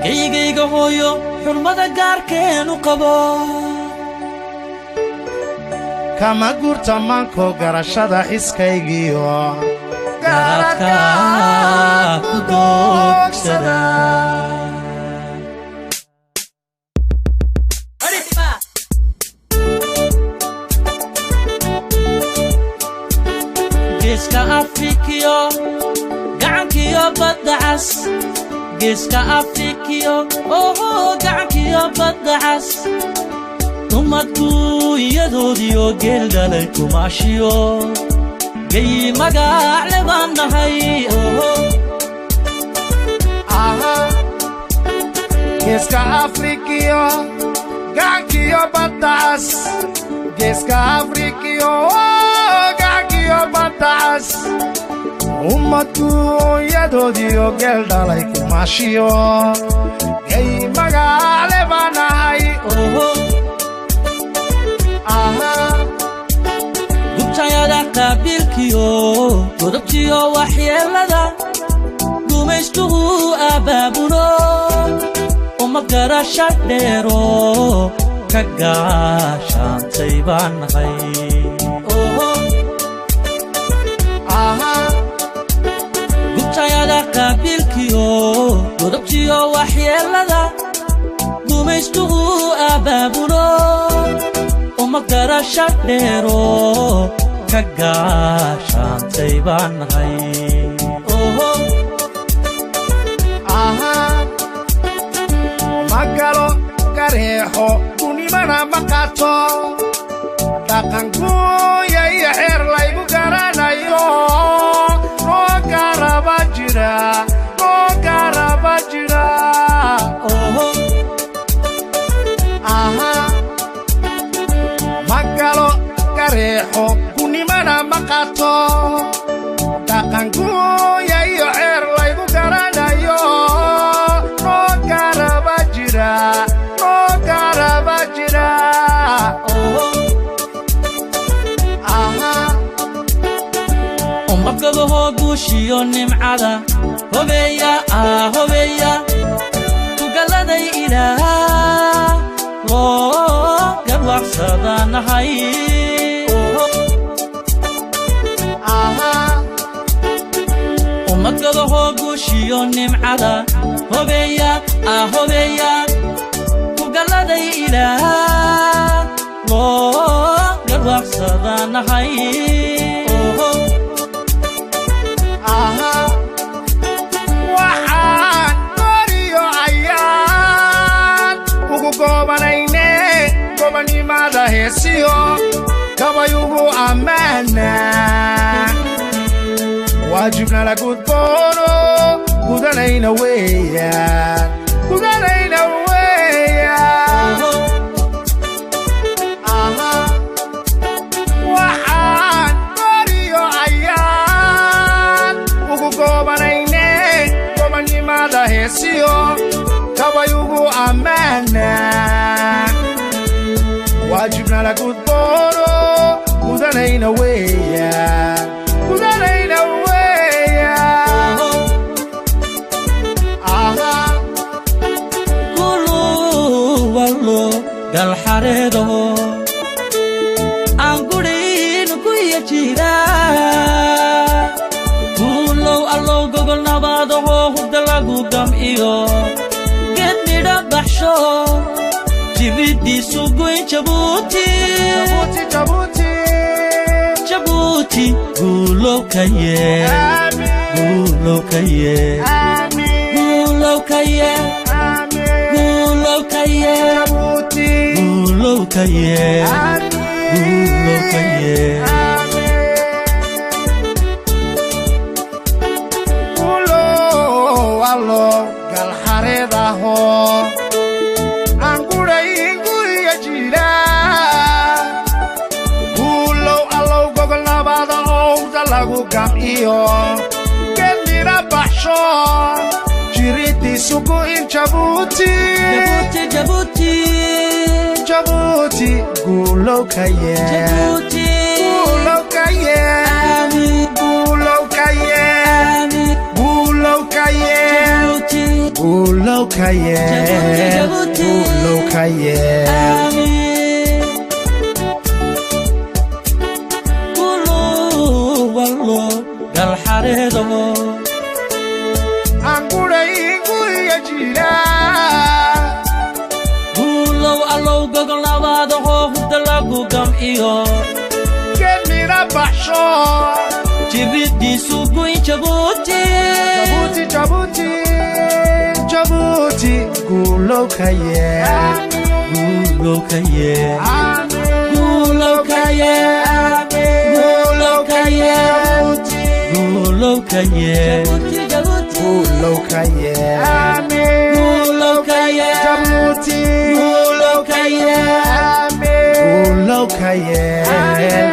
Geygayga hooyo, xurmada gaarkeenu qabo. Kama gurta maanko garashada xiskaygiyo garaadka ku doogsada. Geeska Afrikiyo gacankiyo badda cas, Geeska Afrikiyo oho gacankiyo badda cas, dumadku iyadoodiyo geel dhalay kumaashiyo geyi magacle baan nahay, oho. Aha, Geeska Afrikiyo gacankiyo badda cas, Geeska Afrikiyo gacankiyo badda cas, ummadku iyadoodiyo geel dhalay kumaashiyo gay magacle baan nahay, oho. Aha. Gubtayada qaabiilkiyo godobtiyo waxyeelada gumaystuhu abaabulo, ummad garasha dheero ka gaashaantay baan nahay, oho. Aha. Gubtayada qaabiilkiyo godobtiyo waxyeelada gumaystuhu abaabulo, ummad garasha dheero ka gaashaantay baan nahay, oho. Aha, ma galo gareexo, gunimana ma qaato, dhaqankuya iyo xeer laygu garanayo noo garaba jira, noo garaba jira, oho. Aha, ma galo gareexo, gunimana ma qaato, dhaqankuya iyo xeer laygu garanayo noo garaba jira, noo garaba jira, oho. Aha. Ummad gabahoo guushiyo nimcada hobeeya ah, hobeeya kugaladay ilaah loo garwaaqsadanahay, oho. Aha. Ummad gabahoo guushiyo nimcada hobeeya ah, hobeeya kugaladay ilaah loo garwaaqsadanahay, oho. Aha, waxaan koriyo cayaan ugu goobanayne gobanimada heesiyo gabayugu ammaana, waajibna la gudboono gudanayna weeyaan, gudanayna weeyaan. Oho. Aha, waxaan koriyo cayaan ugu goobanayne gobanimada heesiyo gabayugu ammaana, waajibna la gudboono gudanayna weeyaan, gudanayna weeyaan. Oho. Aha. Kuluwallo galxareedo aan gudhayn kuya jira, guulow allow gogol nabaadaho hurda lagu gam'iyo geed midha baxsho jibidiisu goyn Jabuuti. Jabuuti, Jabuuti. Jabuuti guulow ka yee. Aamin. Guulow ka yee. Aamin. Guulow ka yee. Aamin. Guulow ka yee. Jabuuti. Guulow ka yee. Aamin. Guulow ka yee. Aamin. Guulow allo galxareedaho aan gudhayn guriga jira, guulow allow gogol nabada owda lagu gam'iyo geed midha baxsho jiridiisu go'in Jabuuti. Jabuuti, Jabuuti. Jabuuti guulow ka yee. Jabuuti. Guulow ka yee. Aamin. Guulow ka yee. Aamin. Guulow ka yee. Jabuuti. Guulow ka yeel. Jabuuti, Jabuuti. Guulow ka yeel. Amiin. Guulow allo galxareedo. Angurayguya jira. Guulow allow gogol nabaadahoo hurda lagu gamciyo. Geed midha baxsho. Jiridiisu guyn Jabuuti. Jabuuti, Jabuuti, Jabuuti, guulow ka yeel. Guulow ka yeel. Guulow ka yeel. Guulow ka yeel. Guulow ka yeel. Guulow ka yeel. Guulow ka yeel. Jabuuti. Guulow ka yeel. Guulow ka yeel.